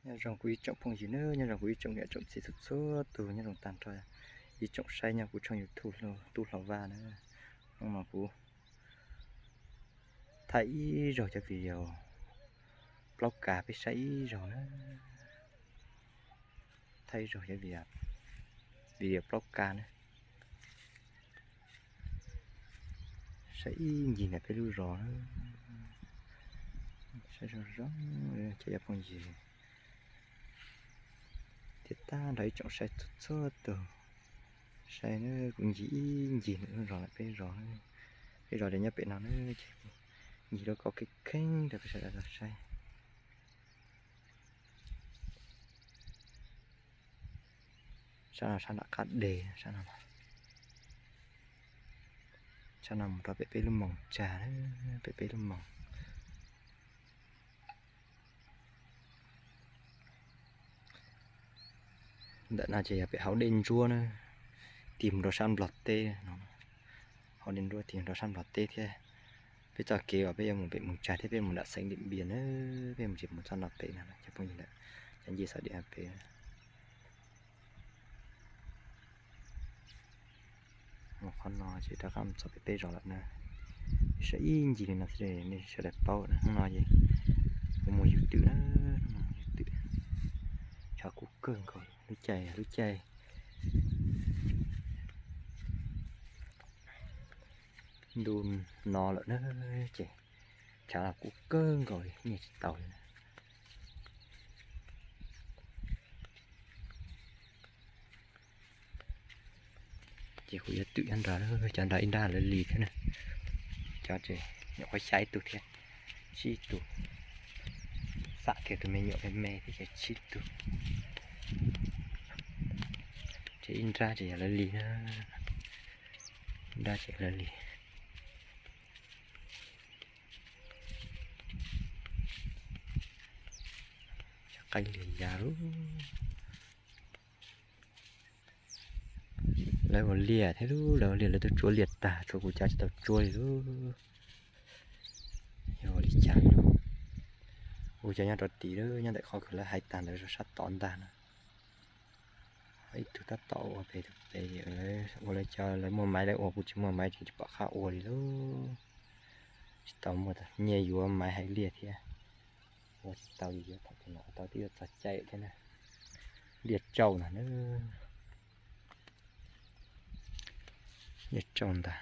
Nyob zoo kuv ib tsoom phooj ywg na, nyob zoo kuv ib tsoom niam tsoom txiv txhua txhua tus, nyob zoo tag nrho ib tsoom saib nyob kuv tshooj YouTube Tub Hlau Vaj na. Hnub no kuv thaij ib zaug cov video plaub ka peb saib ib zaug na. Thaij ib zaug cov video plaub ka na. Saib ib ncig ntawm peb lub zos na. Saib zoo zoo cov phooj ywg thiab tag nrho ib tsoom saib txhua txhua tus. Saib na, kuv ncig ib ncig ntawm lub zos ntawm peb zos, peb zos ces nyob pem no na, ces kuv ncig lub kaum kheej kheej rau peb sawv daws tau saib. Sab no sab nram qab deg, sab no, sab no mus rau pem peb lub moos tsag, pem peb lub moos. Ntawm no ces yog pem hauv dej ntsuab na, tig mus rau sab Nplog teb no. Hauv dej ntsuab tig mus rau sab Nplog teb thiab. Peb txoj kev uas peb yuav mus pem moos tsag thiab peb mus nram xeev Diam Npias na, peb mus tsis mus txoj no pem no, cov phooj ywg ntawm cov ncej xov diam pem. Mus qhov no ces rov qab mus txog pem peb zos lawm na. Saib ib ncig li no xwb nej sawv daws paub na, hnub no ces kuv mus yug twm na, hnub no mus yug twm. Tshav kub kawg nkaus, lub caij yog lub caij ntuj no lawm na, ces tshav los kub kawg nkaus li, nyiaj tsis tau li na. Ces kuv yuav twm nyob nrad, cov nrad ib nrab lawv li thiab na. Cov ces nyuam qhuav xya ib tug thiab, tsib tug. Xam kiag tus me nyuam me me thiab ces tsib tug. Ces ib nrab ces yog lawv li na, ib nrab ces lawv li. Cov qaib liag ya lub. Lawv ua liaj thiab lub, lawv ua liaj lawv twb tsuav liaj tag, tshuav kuv cov tsis tau tsuav li lub. Yog ua li cas lub, kuv cov nyob rau tim lub, nyob ntawm qhov kws lawv hais tag ntawd rau sab tod ntag na. Ib tug tab tom ua pem tus pem, ua lawv cov lawv muaj maiv lawv ua, kuv tsis muaj maiv ces tsis pom qab ua li lub. Tsis tau muaj nyiaj yuav maiv hais liaj thiab. Ua tsis tau li, yuav thaum twg los tau twb yuav txog caij thiab na. Liaj tsau no na. Liaj tsau ntag.